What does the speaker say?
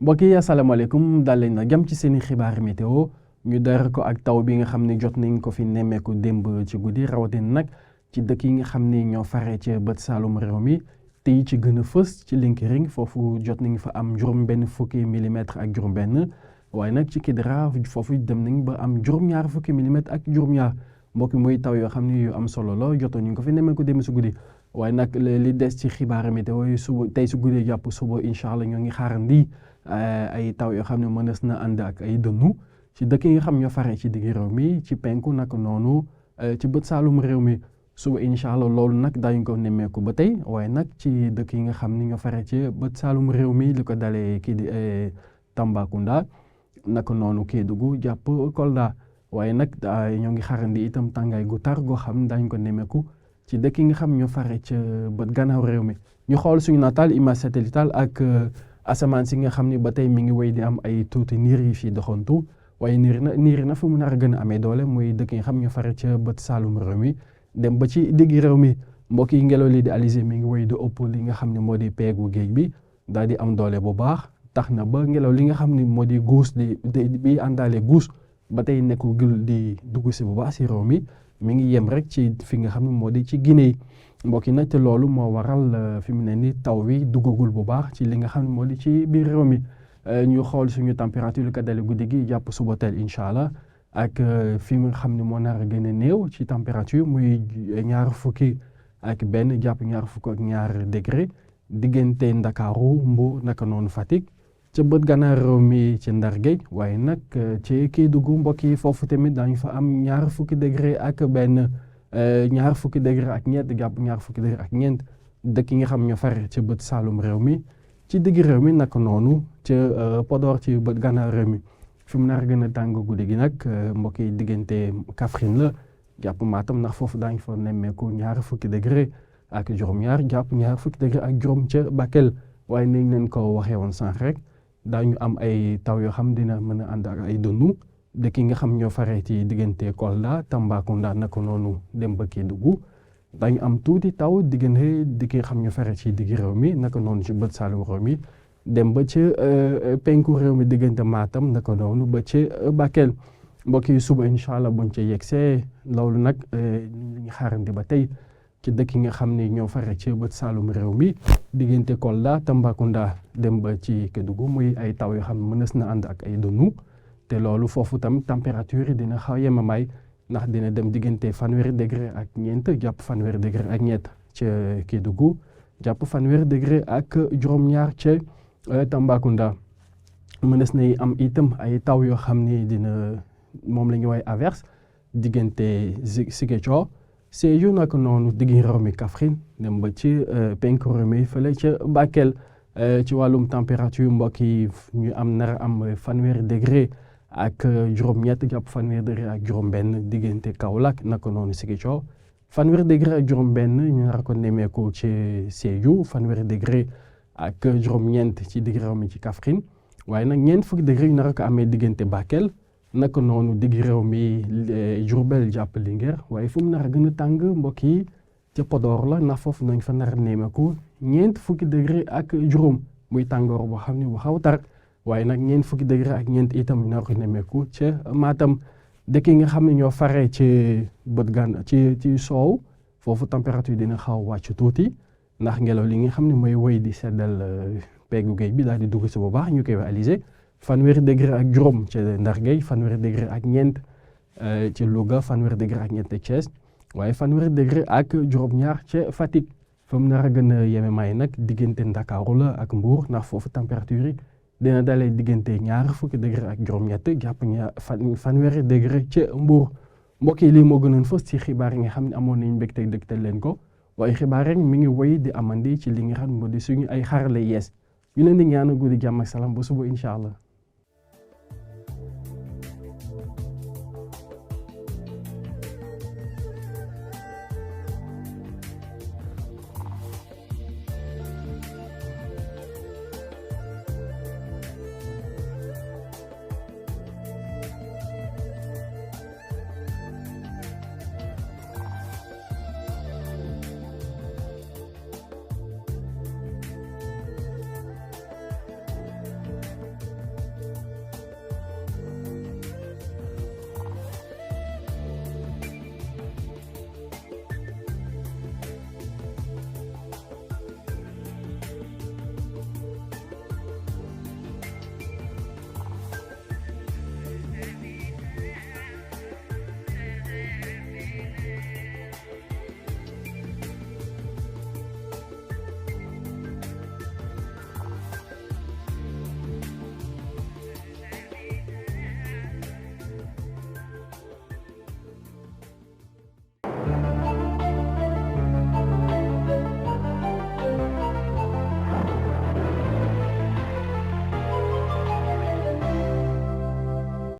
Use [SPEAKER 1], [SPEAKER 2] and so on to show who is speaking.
[SPEAKER 1] mbokk yi asalaamaaleykum daal leen na jàmm ci seeni xibaar météo ñu dara ko ak taw bi nga xam ne jot nañ ko fi nemmeeku démb ci guddi rawatina nag ci dëkk yi nga xam ne ñoo faree ci bët saalum réew mi te yi ci gën a fës ci Linkering foofu jot nañ fa am juróom-benn fukki millimètre ak juróom-benn waaye nag ci Kidira foofu dem nañ ba am juróom-ñaar fukki millimètre ak juróom-ñaar mbokk muy taw yoo xam ne yu am solo la jotoon ñu ko fi nemmeeku démb si guddi waaye nag li des ci xibaar météo yi suba tey si guddi jàpp suba incha allah ñoo ngi xaarandi ay taw yoo xam ne mënees na ànd ak ay dënnu ci dëkk yi nga xam ñoo faree ci digg réew mi ci penku naka noonu ci bët saalum réew mi suba incha allah loolu nag daañu ko nemmeeku ba tey waaye nag ci dëkk yi nga xam ni ñoo faree ci bët saalum réew mi li ko dalee kii di Tambacounda naka noonu Kédougou jàpp Kolda waaye nag ñoo ngi xaarandi itam tàngaay gu tar goo xam ne daañu ko nemmeeku ci dëkk yi nga xam ñoo faree ci bët gannaaw réew mi ñu xool suñu nataal image satellitale ak asamaan si nga xam ni ba tey mi ngi wéy di am ay tuuti niir yi fii doxantu waaye niir na fu mu nar a gën a amee doole muy dëkk yi nga xam ñoo fare ca bët saalum réew mi dem ba ci digg réew mi mbokk yi ngelaw li di alizé mi ngi wéy di ëpp li nga xam ne moo di peegu géej bi daal di am doole bu baax tax na ba ngelaw li nga xam ne moo di guus bi àndaale guus ba tey nekkul di dugg si bu baax si réew mi ngi yem rek ci fi nga xam ne moo di ci Guinée mbokk yi nag te loolu moo waral fi mu ne ni taw wi duggagul bu baax ci li nga xam ne moo di ci biir réew mi ñu xool suñu température lu ko dale guddi gi jàpp suba teel incha allah ak fi nga xam ne moo nar a gën a néew ci température muy ñaar fukki ak benn jàpp ñaar fukk ak ñaar degré diggante Ndakaaru Mbour naka noonu Fatick ca bët gànnaar réew mi ci Ndar Géej waaye nag ci Kédougou mbokk yi foofu tamit daañu fa am ñaar fukki degré ak benn ñaar fukki degré ak ñeent jàpp ñaar fukki degré ak ñeent dëkk yi nga xam ñoo fare ca bët saalum réew mi ci digg réew mi naka noonu ca Podor ci bët gànnaar réew mi fi mu nar a gën a tàng guddi gi nag mbokk yi diggante Kaffrine la jàpp Matam ndax foofu daañu fa nemmeeku ñaar fukki degré ak juróom-ñaar jàpp ñaar fukki degré ak juróom ca Bakel waaye nañ leen ko waxee woon sànq rek daañu am ay taw yoo xam dina mën a ànd ak ay dënnu dëkk yi nga xam ñoo faree ci diggante Kolda Tambacounda naka noonu dem ba Kédougou dañu am tuuti taw diggante dëkk yi nga xam ñoo faree ci digg réew mi naka noonu ci bët saalum réew mi dem ba ci penku réew mi diggante Matam naka noonu ba ci Bakel mbokk yi suba incha allah buñ ci yegsee loolu nag li ñu xaarandi ba tey ci dëkk yi nga xam ne ñoo faree ci bët saalum réew mi diggante Kolda Tambacounda dem ba ci Kédougou muy ay taw yoo xam ne mënees na ànd ak ay dënnu te loolu foofu tam température yi dina xaw yemamaay ndax dina dem diggante fanweeri degré ak ñeent jàpp fanweeri degré ak ñett ca Kédougou jàpp fanweeri degré ak juróom-ñaar ca Tambacounda mënees nay am itam ay taw yoo xam ni dina moom la ñuy woowee averse diggante Ziguinchor Sédhiou naka noonu digg réew mi Kaffrine dem ba ci penku réew mi fële ca Bakel ci wàllum température mbokk yi ñu nar am fanweeri degré ak juróom-ñett jàpp fanweeri degré ak juróom-benn diggante Kaolack naka noonu Ziguinchor fanweeri degré ak juróom-benn ñu nar ko nemmeeku ci Sédhiou fanweeri degré ak juróom-ñeent ci digg réew mi ci Kaffrine waaye nag ñeent fukki degré ñu nar ko amee diggante Bakel naka noonu digg réew mi Diourbel jàpp Linguère waaye fu mu nar a gën a tàng mbokk yi ca Podor la ndax foofu nañ fa nar a nemmeeku ñeent fukki degré ak juróom muy tàngoor boo xam ne bu xaw tar waaye nag ñeent fukki degré ak ñeent itam nar ko nemmeeku ca Matam dëkk yi nga xam ne ñoo faree ci bët gànn ci soow foofu température dina xaw wàcc tuuti ndax ngelaw li nga xam ne mooy wéy di seddal peggu géej bi daal di dugg si bu baax ñu koy alizé fanweeri degré ak juróom ca Ndar Géej fanweeri degré ak ñeent ci Louga fanweeri degré ak ñeent Thiès waaye fanweeri degré ak juróom-ñaar ca Fatick fa mu nar a gën a yeme may nag diggante Ndakaaru la ak Mbour ndax foofu température yi dina dalee diggante ñaar fukki degré ak juróom-ñett jàpp fanweeri degré ca Mbour mbokk yi lii moo gënoon fës ci xibaar yi nga xam ne amoon nañu mbégte dëgtal leen ko waaye xibaar rek mi ngi woy di amandi ci li nga xam moo di suñu ay xarale yees ñu leen di ñaan guddi jàmm ak salaam ba suba incha allah.